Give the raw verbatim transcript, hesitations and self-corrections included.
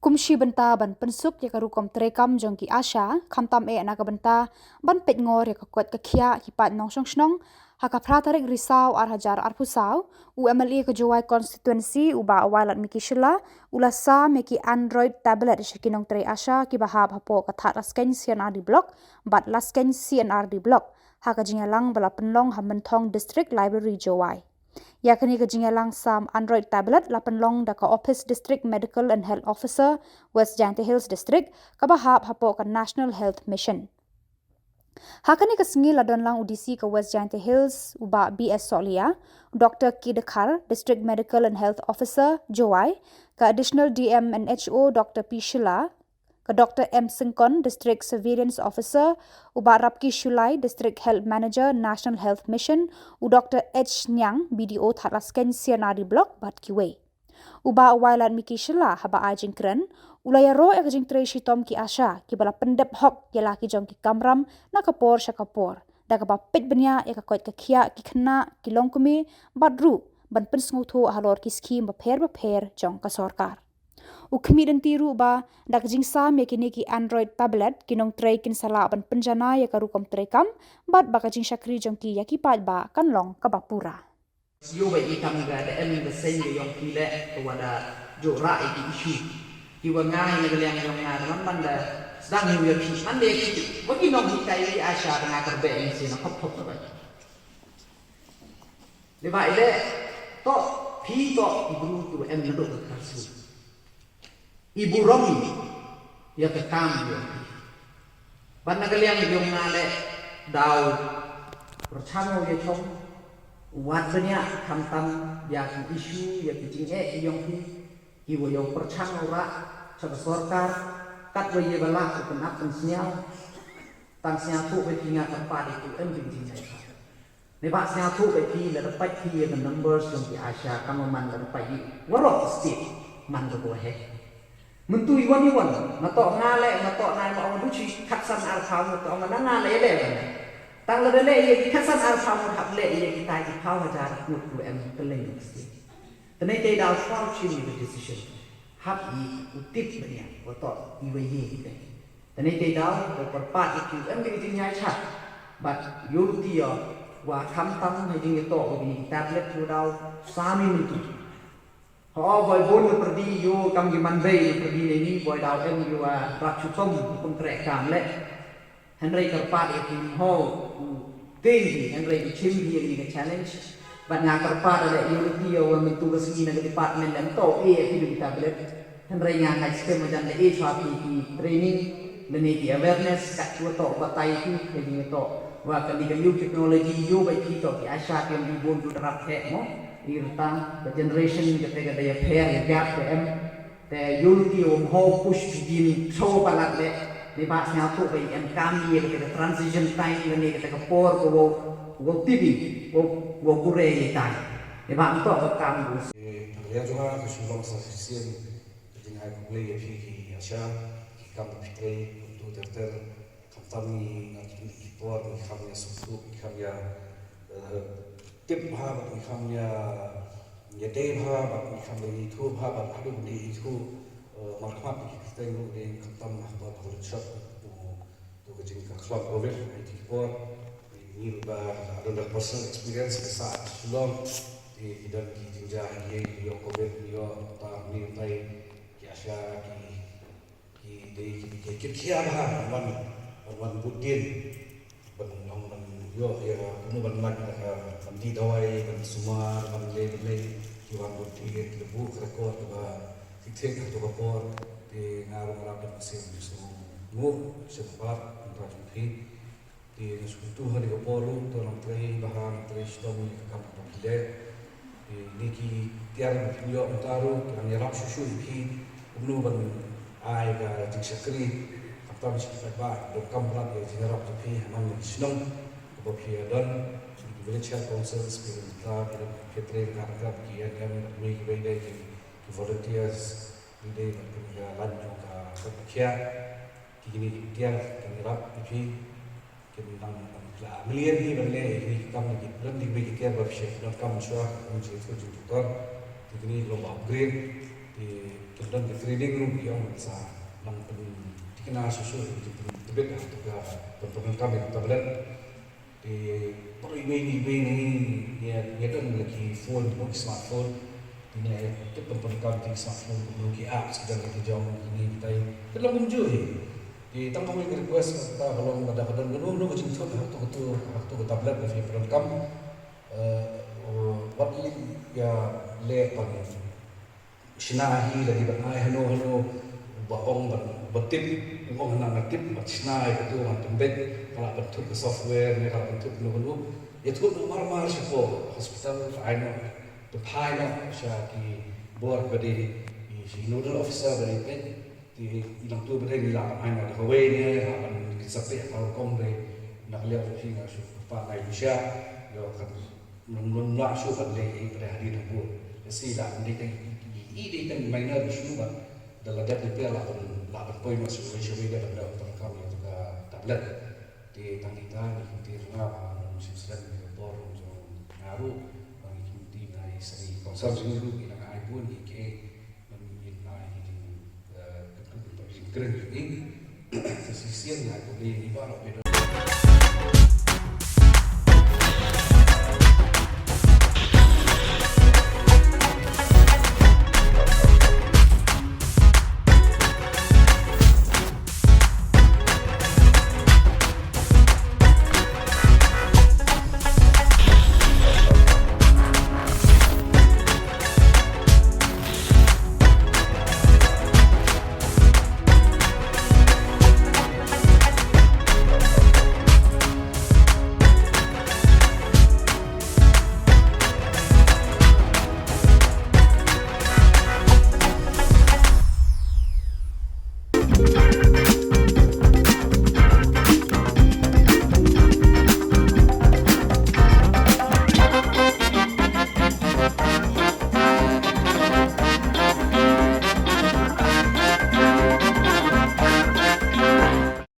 Kum shi bynta ban pynsuk ïa ka rukom treikam jong ki ASHA, khamtam eh na ka bynta ban peit ngor ïa ka koit ka khiah ki paid nongshong shnong, ha ka phra tarik Risaw ar hajar arphew saw, u MLA ka Jowai constituency u Bah Wailadmiki Shylla u la sam ïa ki Android tablet sha ki nongtrei ASHA kiba hap hapoh ka Thadlaskein C&RD Block bad Laskein C&RD Block, ha ka jingïalang ba la pynlong ha Mynthong District Library, Jowai. Ïa kane ka jingïalang sam Android tablet la pynlong da ka Office District Medical and Health Officer, West Jaintia Hills District, kaba hap hapoh ka National Health Mission. Ha kane ka sngi la don lang u DC ka West Jaintia Hills, u Bah B S Sohliya, Doctor K Dkhar, District Medical and Health Officer, Jowai, ka Additional DM and HO, Doctor P Shylla, ka Doctor M Syngkon, District Surveillance Officer, u Bah Rapki Shullai, District Health Manager, National Health Mission, u Doctor H Niang, BDO Thadlaskein C&RD Block, bad kiwei. U Bah Wailadmiki Shylla haba ai jingkren, u la ïaroh ïa ka jingtrei shitom ki ASHA kiba la pyndep hok ïa la ki jong ki kamram na ka por sha ka por, da kaba peit bniah ïa ka koit ka khiah ki khynnah, ki longkmie, bad ruh ban pynsngewthuh halor ki skhim bapher bapher jong ka sorkar. U khmih lynti ruh ba da ka jingsam ïa kine ki Android tablet, ki nongtrei kin sa lah ban pynjanai ïa ka rukom treikam, bad ba ka jingshakri jong ki ïa ki paidbah kan long kaba pura. Ïoh ba i kam ka da em ka seng ka ïong ki leh, ka wa da jooh rah ïa ki issue ki wa nga ïa ka liang ïong nga da man man da sdang ïa ki man da ki wa ki nonghikai ki ASHA da nga kyrpad ïa ki sien na khop khop na ba. Dei ba i leh, to phi to i bru tu em na dok ka karsu. I burom ïa ka kam ïa phi. Ban na ka liang ïong nga leh, daw pyrchang ïa chong, wat bniah khamtam ïa ki issue ïa ki jingeh ïong phi, ki wa ïa pyrchang rah cha ka sorkar, kat wa ïa ba lah u pynap pynsñiaw. Tang sñiawthuh ba phi, nga kyrpad ïa ki em ki jingeh. Ne ba sñiawthuh ba phi, lada peit phi ïa ka numbers jong ki ASHA, kam man lada peit ïa waroh state man ka bor he. Myntu i wan i wan, nga toh nga leh, nga toh nai ma ong du chi khatsan arphaw ngut, ong nga nga leh leh leh. Tang lada leh ïa ki khatsan arphaw ngut, hap leh ïa ki tai ki phaw hajar ngut, tu em kylleng state. Tynai te daw phaw chin ïa ka decision. Hap i u tip ba ïa, wa toh i wa ïa i te. Tynai te daw, wa kyrpad ïa ki em ki jingïaishah. Bad ïoh ti ïa, wa khamtam ha jingïatoh wa ki tablet ïa daw, sami myntu. Ho, boi bun ka pyrdi ïoh kam ki man bei ka pyrdi ne ni, boi daw em ïa wa rap chutom kum treh kam leh. Hynrei kyrpad ïa ki, ho, u teng hi, hynrei u chim hi ïa ka challenge. Bad nga kyrpad leh ïa u ti ïa wa myntu ka sngi na ka department lem to, eh, ïa ki tablet. Hynrei nga ngai stem ajan leh eh chwa ki, ki training, lane ki awareness, kat chwa to batai ki, ïa ki to. Wa ka ni ka new technology, ïoh bai ki to ki ASHA ki ïa ki bun tu terap he mo. Ïa rta, ka generation, ka te ka daya pher, ïa gap, ka em. Te ïoh ti um ho push begin show palat leh, ne ba sñiawthuh ba em kam ïa ka transition time lane ka por ko wo, wo tibi, wo, wo pure ïa tai. Ne ba to ka kam wo. Eh, ria jong nga ka shu long sa shisien, ka jingai khublei ïa phi ki ASHA, ki kam phi trei, tu ter ter, khamtam ngi nga ki por ngi kham ïa suktu, ngi kham ïa, eh, tip bha bad ngi kham ïa, ïa dei bha bad ngi kham ïa ithuh bha bad haduh ngi ithuh, eh, markhmat ngi ki kyrteng ruh ngi khamtam bha bad bha shop tu, tu ka jing ka khlong covid ha ki por. Ngi ruh ba haduh da personal experience ka sa Shillong, ki, ki don ki jingjia ha ki ïa covid, ïa ta ngi tai ki ASHA ki Ki dei ki, ki, ki, ki, ah, ban wan, ban wan bud dien. Ban wan, ban ïoh ïa kumno ban lait, ah, ban dih dawai, ban sumar, ban leh, ban leh, ki wan bud dien, ki buh ka record, ki ba, ki thik ha tu ka por, te nga ruh nga lap da mynsiem, mynsiem. Ngu, shem pat, ntra jong phi. Te nga sngewthuh ha kane ka por ruh, to nang trei bha, nang trei shitom ïa ka kam kaba phi leh. Te kine ki tiar ba phin ïoh mynta ruh, ki nang ïarap shuh shuh ïa phi, kumno ban ai ka jingshakri, khamtam sha ki paidbah, donkam bha ïa ka jingïarap jong phi, ha man la ki shnong, kaba phi ïa don, ki village health council, ki don mynta, ki don ki trei, ka, ka, ki A N M, ki, ki, ki, ki volunteers, ki dei ban pynïaid ka line jong ka, ka, ka, ki, kine ki tiar, ki ïarap ïa phi, Kin nang, nang la million hi ban leh hi kam ni ki plan ding ba ki tiar ba phi donkam shuwa kum jingïathuh jingdoktor. Te kine long ba upgrade. Te kin Don ka training ruh ïa ong sa nang pynthikna shuh shuh ïa ki tbit ha ka pynpyndonkam ïa ka tablet. Te pyrshah iwei na iwei na ngi ïa ïa don la ki phone, ki smartphone. Te ngi ïa tip pynpyndonkam ki smartphone, ki apps ki don ki jong ngi kita. Ka long kumjuh hi. Te tang ka request kata ka long lada ka don kano kano ka jingthut ha kato kato ha kato ka tablet ka phi pyndonkam. Eh, wat leh ïa leh ban shna hi lane ban ai hano hano ba ong ban ba tip, u ong hana nga tip ban shna ïa kato ban pynbeit, ka la pynthut ka software ne ka la pynthut kano kano. Ïathuh noh mar mar shapoh hospital, ai noh, pynphai noh sha ki bor ba dei, sha ki nodal officer ba dei peit. Te i nangtu ba dei ngi lah ban ai noh da kawei ne lah ban ki sa peit ha ka rukom dei na ka liang ba phi nga shu pat ngai lusha ïa ka nang nang lah shu ban leh i ba dei hadien ha bun. Te si lah ban dei tang i dei tang minor issue ba da la dep repair lah ban lah ban poi noh shu wei shu wei da ban da ban kam ïa ka tablet. Te tang ita ngi kynti ruh nga ba ngan shu sdang ïa ka bor jong nga ruh ba ngi kynti ba ngi sa ngi kongsan jong ngi ruh ngi nang ai bun ngi ke Ban ïa ai ki jing, eh, ka tu ka jingkren jong ngi. Ka shisien nga khublei ïa ngi baroh phi